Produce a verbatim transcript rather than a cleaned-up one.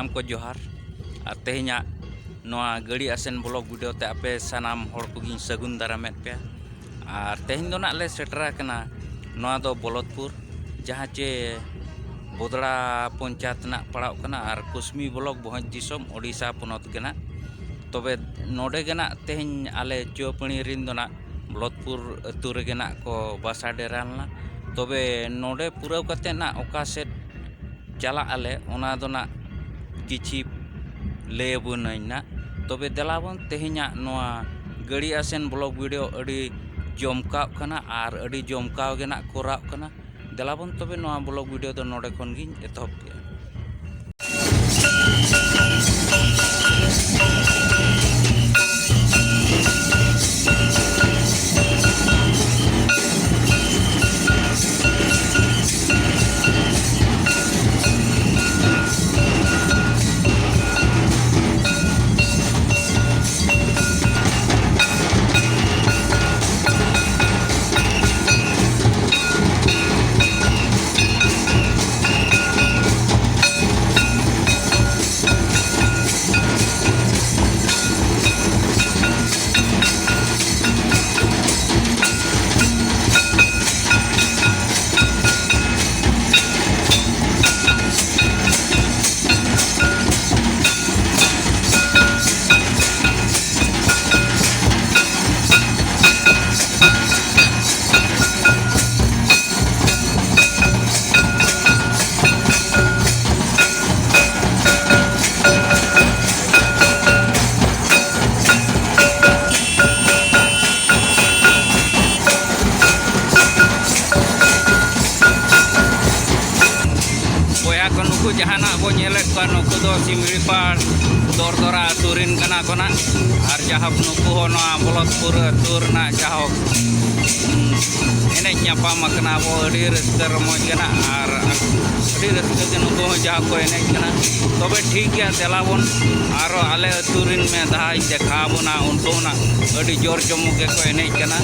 ᱥᱟᱱᱟᱢ ᱠᱚ ᱡᱚᱦᱟᱨ᱾ ᱟᱨ ᱛᱮᱦᱮᱧᱟᱜ ᱱᱚᱣᱟ ᱜᱟᱹᱲᱤ ᱟᱥᱮᱱ ᱵᱞᱚᱜ ᱵᱷᱤᱰᱤᱭᱳ ᱛᱮ ᱟᱯᱮ ᱥᱟᱱᱟᱢ ᱦᱚᱲ ᱠᱚᱜᱮᱧ ᱥᱟᱹᱜᱩᱱ ᱫᱟᱨᱟᱢᱮᱫ ᱯᱮᱭᱟ᱾ ᱟᱨ ᱛᱮᱦᱮᱧ ᱫᱚ ᱱᱟᱜ ᱞᱮ ᱥᱮᱴᱮᱨ ᱟᱠᱟᱱᱟ ᱱᱚᱣᱟ ᱫᱚ ᱵᱚᱞᱚᱫᱽᱯᱩᱨ, ᱡᱟᱦᱟᱸ ᱪᱮ ᱵᱚᱫᱲᱟ ᱯᱚᱧᱪᱟᱭᱮᱛ ᱨᱮᱱᱟᱜ ᱯᱟᱲᱟᱣᱜ ᱠᱟᱱᱟ ᱟᱨ ᱠᱩᱥᱢᱤ ᱵᱞᱚᱠ, ᱵᱷᱚᱸᱡᱽ ᱫᱤᱥᱚᱢ, ᱳᱰᱤᱥᱟ ᱯᱚᱱᱚᱛ ᱜᱮ ᱱᱟᱜ᱾ ᱛᱚᱵᱮ ᱱᱚᱰᱮ ᱜᱮ ᱱᱟᱜ ᱛᱮᱦᱮᱧ ᱟᱞᱮ ᱪᱩᱣᱟᱹᱯᱟᱹᱲᱤ ᱨᱤᱱ ᱫᱚ ᱱᱟᱜ ᱵᱞᱚᱫᱽᱯᱩᱨ ᱟᱹᱛᱩ ᱨᱮᱜᱮ ᱱᱟᱜ ᱠᱚ ᱵᱟᱥᱟ ᱰᱮᱨᱟ ᱞᱮᱱᱟ᱾ ᱛᱚᱵᱮ ᱱᱚᱰᱮ ᱯᱩᱨᱟᱹᱣ ᱠᱟᱛᱮ ᱱᱟᱜ ᱚᱠᱟ ᱥᱮᱫ ᱪᱟᱞᱟᱜ ᱟᱞᱮ, ᱚᱱᱟ ᱫᱚ ᱱᱟᱜ ᱠᱤᱪᱷᱤ ᱞᱟᱹᱭ ᱟᱵᱚᱱᱟᱹᱧ ᱱᱟᱜ᱾ ᱛᱚᱵᱮ ᱫᱮᱞᱟ ᱵᱚᱱ, ᱛᱮᱦᱮᱧᱟᱜ ᱱᱚᱣᱟ ᱜᱟᱹᱲᱤ ᱟᱥᱮᱱ ᱵᱞᱚᱜ ᱵᱷᱤᱰᱤᱭᱳ ᱟᱹᱰᱤ ᱡᱚᱢᱠᱟᱣᱜ ᱠᱟᱱᱟ ᱟᱨ ᱟᱹᱰᱤ ᱡᱚᱢᱠᱟᱣ ᱜᱮ ᱱᱟᱜ ᱠᱚᱨᱟᱣᱜ ᱠᱟᱱᱟ᱾ ᱫᱮᱞᱟ ᱵᱚᱱ, ᱛᱚᱵᱮ ᱱᱚᱣᱟ ᱵᱞᱚᱜ ᱵᱷᱤᱰᱤᱭᱳ ᱫᱚ ᱱᱚᱰᱮ ᱠᱷᱚᱱ ᱜᱤᱧ ᱮᱛᱚᱦᱚᱵ ᱠᱮᱜᱼᱟ᱾ ᱵᱚᱭᱦᱟ ᱠᱚ, ᱱᱩᱠᱩ ᱡᱟᱦᱟᱱᱟᱜ ᱵᱚ ᱧᱮᱞᱮᱫ ᱠᱚᱣᱟ, ᱱᱩᱠᱩ ᱫᱚ ᱥᱤᱢᱲᱤᱯᱟᱲ ᱫᱚᱨᱫᱚᱨᱟ ᱟᱹᱛᱩ ᱨᱮᱱ ᱠᱟᱱᱟ ᱠᱚ ᱱᱟᱜ᱾ ᱟᱨ ᱡᱟᱦᱳᱠ, ᱱᱩᱠᱩ ᱦᱚᱸ ᱱᱚᱣᱟ ᱵᱚᱞᱚᱫᱽᱯᱩᱨ ᱟᱹᱛᱩ ᱨᱮᱱᱟᱜ ᱡᱟᱦᱳᱠ, ᱩᱸ, ᱮᱱᱮᱡ ᱧᱟᱯᱟᱢ ᱟᱠᱟᱱᱟ ᱵᱚ, ᱟᱹᱰᱤ ᱨᱟᱹᱥᱠᱟᱹ ᱨᱚᱢᱚᱡᱽ ᱜᱮ ᱱᱟᱜ᱾ ᱟᱨ ᱟᱹᱰᱤ ᱨᱟᱹᱥᱠᱟᱹ ᱜᱮ ᱱᱩᱠᱩ ᱦᱚᱸ ᱡᱟᱦᱳᱠ ᱠᱚ ᱮᱱᱮᱡ ᱠᱟᱱᱟ᱾ ᱛᱚᱵᱮ ᱴᱷᱤᱠ ᱜᱮᱭᱟ, ᱫᱮᱞᱟ ᱵᱚᱱ ᱟᱨᱚ ᱟᱞᱮ ᱟᱹᱛᱩ ᱨᱮᱱ ᱢᱤᱫ ᱫᱷᱟᱣ ᱤᱧ ᱫᱮᱠᱷᱟᱣ ᱵᱚᱱᱟ, ᱩᱱᱠᱩ ᱦᱚᱸ ᱱᱟᱜ ᱟᱹᱰᱤ ᱡᱳᱨ ᱡᱚᱢᱚᱠ ᱜᱮᱠᱚ ᱮᱱᱮᱡ ᱠᱟᱱᱟ᱾